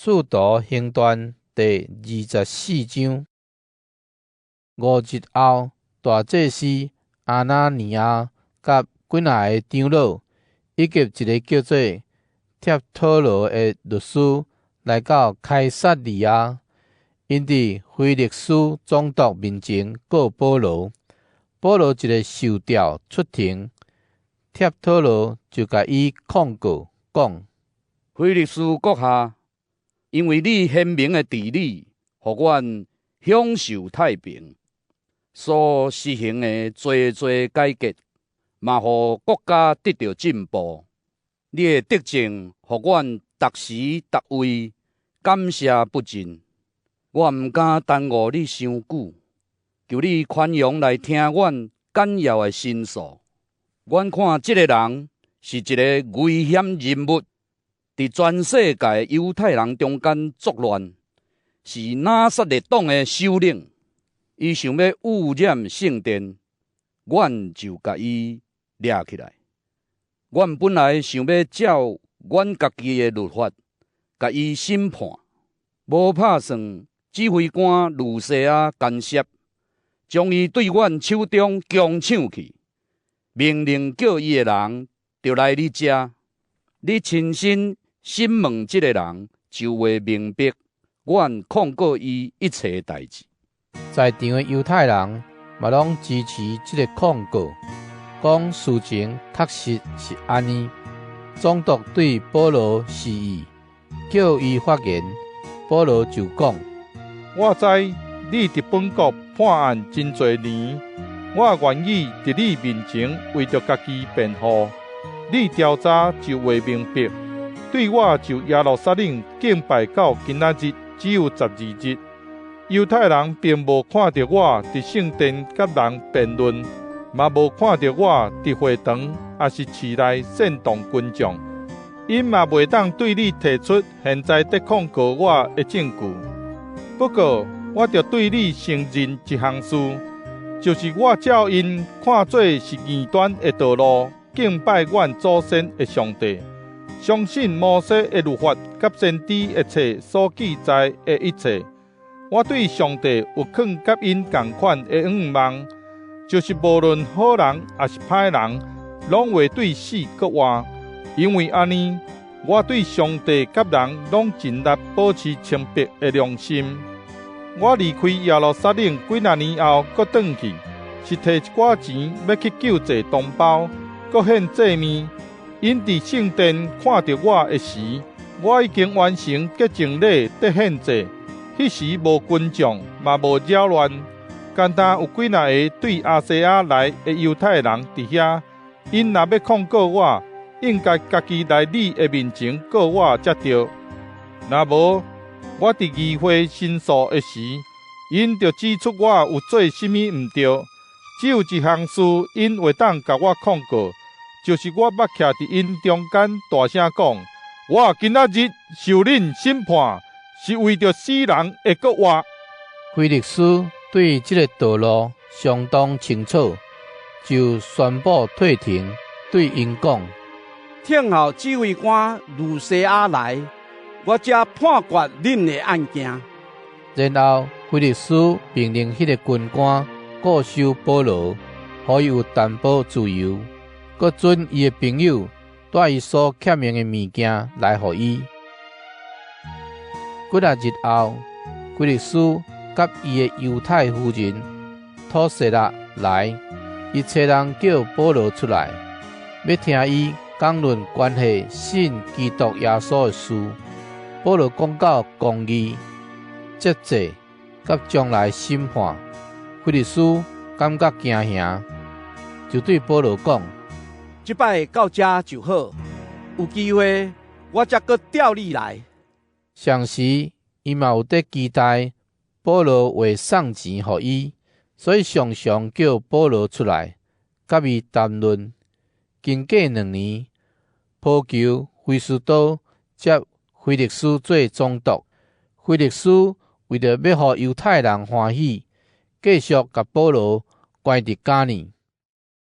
使徒行傳第24章。5日後，大祭司亞拿尼亞佮幾若个長老，以及一个叫做帖土羅的律師，來到凱撒利亞。𪜶佇腓力斯總督面前告保羅。保羅一个受調出庭，帖土羅就共伊控告，講：腓力斯閣下，因為你賢明的治理，予阮享受太平，所實行的濟濟改革，嘛予國家得著進步。你的德政，予阮逐時逐位感謝不盡。我毋敢耽誤你傷久，求你寬容來聽阮簡要的申訴。阮看這个人是一个危險人物，佇全世界猶太人中間作亂，是拿撒勒黨的首領。伊想欲污染聖殿，阮就共伊掠起來。阮本來想欲照阮家己的律法，共伊審判，無拍算指揮官呂西亞干涉，將伊對阮手中強搶去，命令叫伊的人著來你遮，你親身審問這个人，就會明白阮控告伊一切代誌。在場的猶太人嘛攏支持這个控告，講事情確實是按呢。總督對保羅示意，叫伊發言。保羅就講：我知你佇本國判案真濟年，我願意佇你面前為著家己辯護。你調查就會明白，對我就耶路撒冷敬拜到今仔日只有12日，猶太人並無看著我佇聖殿佮人辯論，嘛無看著我佇會堂抑是市內煽動群眾。𪜶嘛袂當對你提出現在佇控告我的證據。不過，我著對你承認一項事，就是我照𪜶看做是異端的道路，敬拜阮祖先的上帝，相信摩西的律法佮先知的冊所記載的一切。我對上帝有囥佮𪜶仝款的向望，就是無論好人抑是歹人，攏會對死閣活。因為按呢，我對上帝佮人攏盡力保持清白的良心。我離開耶路撒冷幾若年後，閣轉去，是提一寡錢欲去救濟同胞，閣獻祭物。𪜶佇聖殿看著我的時，我已經完成潔淨禮佇獻祭。彼時無群眾，嘛無擾亂，干焦有幾若个對亞細亞來的猶太人佇遐。𪜶若欲控告我，應該家己來你的面前告我才對。若無，我佇議會申訴的時，𪜶就指出我有做啥物毋對。只有一項事，𪜶會當共我控告，就是我捌徛佇𪜶中間大聲講：我今仔日受恁審判，是為著死人會閣活。腓力斯對這个道路相當清楚，就宣布退庭，對𪜶講：聽候指揮官呂西亞來，我才判決恁的案件。然後腓力斯命令彼个軍官顧守保羅，予伊有淡薄自由，閣准伊的朋友帶伊所欠用的物件來予伊。幾若日後，腓力斯佮伊的猶太夫人土西拉來，伊差人叫保羅出來，欲聽伊講論關係信基督耶穌的事。保羅講到公義、節制佮將來審判，腓力斯感覺驚嚇，就對保羅講：這擺到遮就好，有機會我才閣調你來。同時，伊嘛有佇期待保羅會送錢予伊，所以常常叫保羅出來，佮伊談論。經過2年，波求菲斯都接腓力斯做總督。腓力斯為著欲予猶太人歡喜，繼續共保羅關佇監裡。